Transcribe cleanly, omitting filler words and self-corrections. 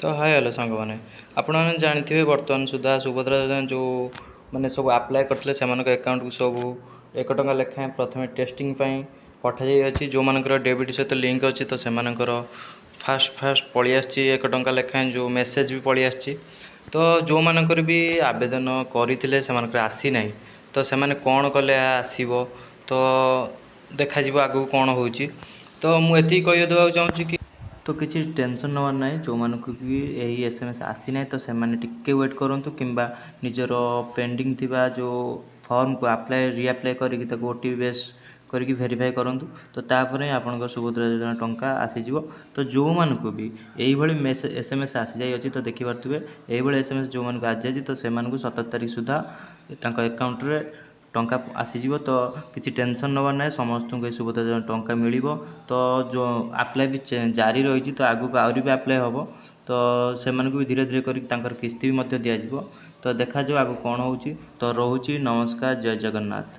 ତ ହାଏ ହ୍ୟାଲୋ ସାଙ୍ଗମାନେ, ଆପଣମାନେ ଜାଣିଥିବେ ବର୍ତ୍ତମାନ ସୁଦ୍ଧା ସୁଭଦ୍ରା ଯୋଜନା ଯେଉଁ ମାନେ ସବୁ ଆପ୍ଲାଏ କରିଥିଲେ, ସେମାନଙ୍କ ଆକାଉଣ୍ଟକୁ ସବୁ 1 ଟଙ୍କା ଲେଖାଏଁ ପ୍ରଥମେ ଟେଷ୍ଟିଂ ପାଇଁ ପଠାଯାଇଅଛି। ଯେଉଁମାନଙ୍କର ଡିବିଟି ସହିତ ଲିଙ୍କ୍ ଅଛି, ତ ସେମାନଙ୍କର ଫାଷ୍ଟ ଫାଷ୍ଟ ପଳେଇ ଆସିଛି 1 ଟଙ୍କା ଲେଖାଏଁ, ଯେଉଁ ମେସେଜ୍ ବି ପଳେଇ ଆସିଛି। ତ ଯେଉଁମାନଙ୍କର ବି ଆବେଦନ କରିଥିଲେ, ସେମାନଙ୍କର ଆସିନାହିଁ, ତ ସେମାନେ କ'ଣ କଲେ ଏହା ଆସିବ? ତ ଦେଖାଯିବ ଆଗକୁ କ'ଣ ହେଉଛି। ତ ମୁଁ ଏତିକି କହି ଦେବାକୁ ଚାହୁଁଛି କି ତ କିଛି ଟେନସନ୍ ନେବାର ନାହିଁ। ଯେଉଁମାନଙ୍କୁ କି ଏହି SMS ଆସିନାହିଁ, ତ ସେମାନେ ଟିକେ ୱେଟ୍ କରନ୍ତୁ କିମ୍ବା ନିଜର ପେଣ୍ଡିଂ ଥିବା ଯେଉଁ ଫର୍ମକୁ ଆପ୍ଲାଏ ରିଆପ୍ଲାଏ କରିକି ତାକୁ OTP ବେସ୍ କରିକି ଭେରିଫାଏ କରନ୍ତୁ। ତ ତାପରେ ଆପଣଙ୍କ ସୁଭଦ୍ରା ଯୋଜନା ଟଙ୍କା ଆସିଯିବ। ତ ଯେଉଁମାନଙ୍କୁ ବି ଏଇଭଳି SMS ଆସିଯାଇଅଛି, ତ ଦେଖିପାରୁଥିବେ, ଏଇଭଳି SMS ଯେଉଁମାନଙ୍କୁ ଆସିଯାଇଛି, ତ ସେମାନଙ୍କୁ 17 ତାରିଖ ସୁଦ୍ଧା ତାଙ୍କ ଆକାଉଣ୍ଟରେ ଟଙ୍କା ଆସିଯିବ। ତ କିଛି ଟେନସନ୍ ନେବାର ନାହିଁ, ସମସ୍ତଙ୍କୁ ଏ ସୁଭଦ୍ରା ଯୋଜନା ଟଙ୍କା ମିଳିବ। ତ ଯେଉଁ ଆପ୍ଲାଏ ବି ଜାରି ରହିଛି, ତ ଆଗକୁ ଆହୁରି ବି ଆପ୍ଲାଏ ହେବ, ତ ସେମାନଙ୍କୁ ବି ଧୀରେ ଧୀରେ କରିକି ତାଙ୍କର କିସ୍ତି ବି ମଧ୍ୟ ଦିଆଯିବ। ତ ଦେଖାଯାଉ ଆଗକୁ କ'ଣ ହେଉଛି। ତ ରହୁଛି, ନମସ୍କାର, ଜୟ ଜଗନ୍ନାଥ।